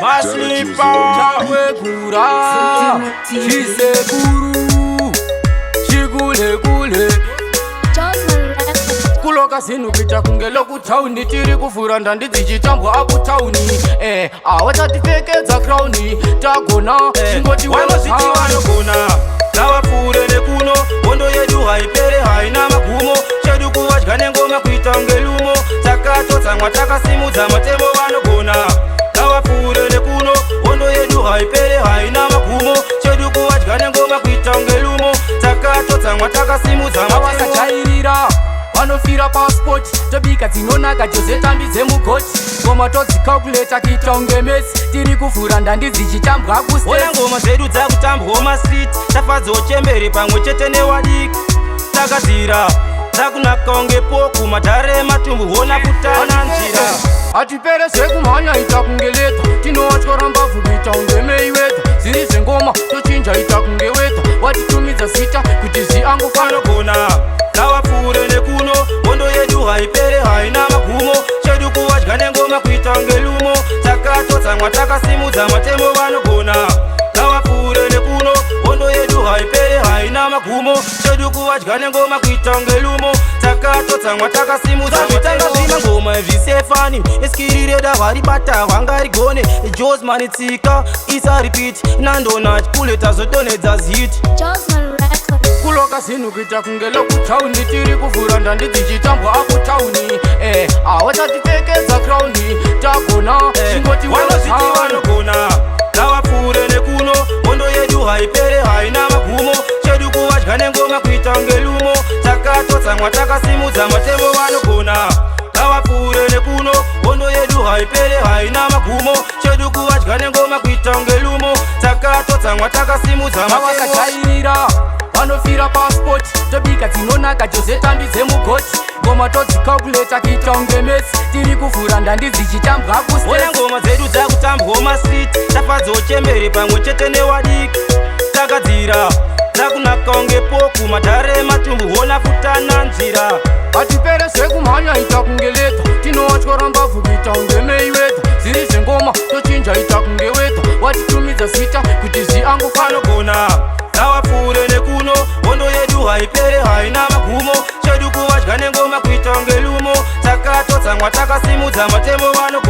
Maslipa Chakwegura chisekuru chikulekule kuloka zvinhu kuita kunge lokutauni. Tiri kuvhura ndandi dzichitambwa akutauni. Awachatipfekedza crown, tagona chingoti. Vanozviti vanogona ngavapfuure nekuno. Hondo yedu haipere, haina magumo. Chedu kuvadya nengoma kuita kunge lumo. Takatotsamwa, takasimudza matemo. Vanogona ngavapfuure nekuno. Hondo yedu haipere, haina magumo. Chedu kuvadya nengoma kuita kunge lumo. Takatotsamwa, takasimudza matemo. Avasajairira vanofira passport. Tobika dzinonaka jozetambi dzemugoti. Ngoma todzicalculata kuita kunge maths. Tiri kuvhura ndandi dzichitambwa Ona kustates. ngoma dzedu dzakutambwawo mastreet. Tafadzawo chembere pamwe chete newadiki. Takadzira dzakunaka kunge pork. Madhare ematumbu hona kutana nzira. Hatipere zvekumhanya, ita kunge leather. Tinowatyora mbabvu kuita kunge Mayweather. Zviri zvengoma tochinja, ita kunge weather. Watitumidza zita kuti zviangofana. Vanogona ngavapfuure nekuno. Hondo yedu haipere, haina magumo. Chedu kuvadya nengoma kuita kunge lumo. Takatotsamwa, takasimudza matemo. Vanogona ngavapfuure nekuno. Hondo yedu haipere, haina magumo. Chedu kuvadya nengoma kuita kunge lumo. Takatotsamwa, takasimudza matemo. Zvima ngoma zvisefani iskiri reda hwaribata hwangarigone. Josman tsika isa repeat nandona chikule tazodonedza ziti. Josman Records. Kuloka zvinhu kuita kunge lokutauni. Tiri kuvhura ndandi dzichitambwa akutauni. Awachatipfekedza crown, tagona chingoti. Vanozviti vanogona ngavapfuure nekuno. Hondo yedu haipere, haina magumo. Chedu kuvadya nengoma kuita kunge lumo. Takatotsamwa, takasimudza matemo. Vanogona ngavapfuure nekuno. Hondo yedu haipere, haina magumo. Chedu kuvadya nengoma kuita kunge lumo. Takatotsamwa, takasimudza matemo. Avakajairira vanofira passport. Tobika dzinonaka jozetambi dzemugoti. Ngoma todzicalculata kuita kunge maths. Tiri kuvhura ndandi dzichitambwa Ona kustates. ngoma dzedu dzakutambwawo mastreet. Tafadzawo chembere pamwe chete newadiki. Takadzira dzakunaka kunge pork. Madhare ematumbu hona kutana nzira. Hatipere zvekumhanya, ita kunge leather. Tinowatyora mbabvu kuita kunge Mayweather. Zviri zvengoma tochinja, ita kunge weather. Watitumidza zita kuti zviangofana. Vanogona ngavapfuure nekuno. Hondo yedu haipere, haina magumo. Chedu kuvadya nengoma kuita kunge lumo. Takatotsamwa, takasimudza matemo. Vanogona